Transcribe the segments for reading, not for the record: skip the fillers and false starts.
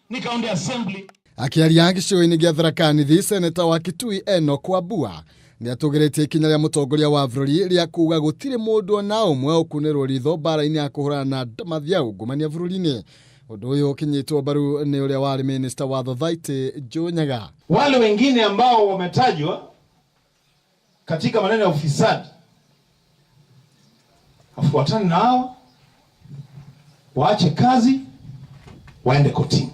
Ni county assembly. Akĩaria gĩcigo-inĩ gĩa Tharaka Nithi, seneta wa Kitui Enoch Wambua nĩ atũgĩrĩtie ikinya rĩa mũtongoria wa bũrũri rĩa kuga gũtirĩ mũndũ ona ũmwe ũkunĩrwo ritho mbara-inĩ ya kũhũrana na ndamathia ungumania bũrũri-inĩ. Ũndũ ũyũ ũkĩnyitwo mbaru nĩ ũrĩa warĩ minista wa Thothaitĩ Joe Nyaga. Wale wengine ambao wametajwa katika maneno ya ufisadi wafuatane nao, waache kazi, waende kotini.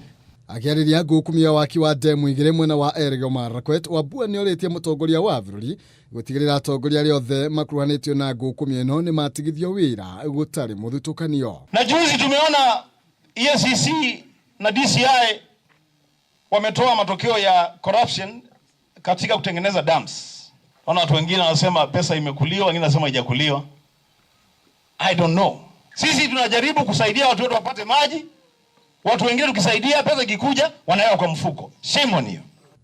Akĩarĩria ngukumio waki wa ndemu igĩrĩ mwena wa Elgeyo Marakwet, Wambua nĩorĩtie mũtongoria wa bũrũri gũtigĩrĩra atongoria arĩa othe makuruhanĩtio na ngukumio ĩno nĩmatigithio wĩra gũtarĩ mũthutũkanio. Na juzi tumeona EACC na DCI wametoa matokeo ya corruption katika kutengeneza dams. Naona watu wengine wanasema pesa imekuliwa, wengine wanasema haijakuliwa. I don't know. Sisi tunajaribu kusaidia watu wetu wapate maji. Watu wengine tukisaidia pesa ikikuja wanaweka kwa mfuko. Shame on you.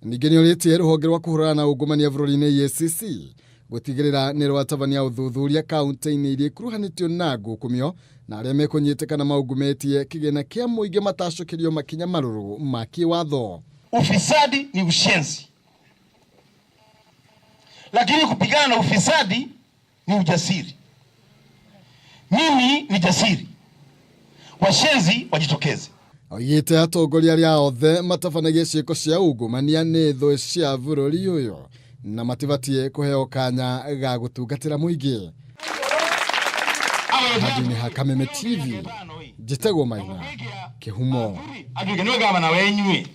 Ningĩ nĩorĩtie rũhonge rwa kũhũrana na ungumania bũrũri-inĩ EACC gũtigĩrĩra nĩ rwatabania ũthuthuria kaunti-inĩ iria ikuruhanĩtio na ngukumio na arĩa mekũnyitĩkana maungumĩtie kĩgĩna kĩa mũingĩ matacũkĩrio makinya marũrũ ma kĩwatho. Ufisadi ni ushenzi, lakini kupigana na ufisadi ni ujasiri. Mimi ni jasiri, washenzi wajitokeze. Oigĩte atongoria arĩa othe matabanagia ciĩko cia ungumania nĩ thũ cia bũrũri ũyũ na matibatiĩ kũheo kanya ga gũtungatĩra mũingĩ. Handũ-inĩ ha Kameme TV, njĩtagwo Maina Kĩhumo. Atuĩke nĩwe gavana wenyue.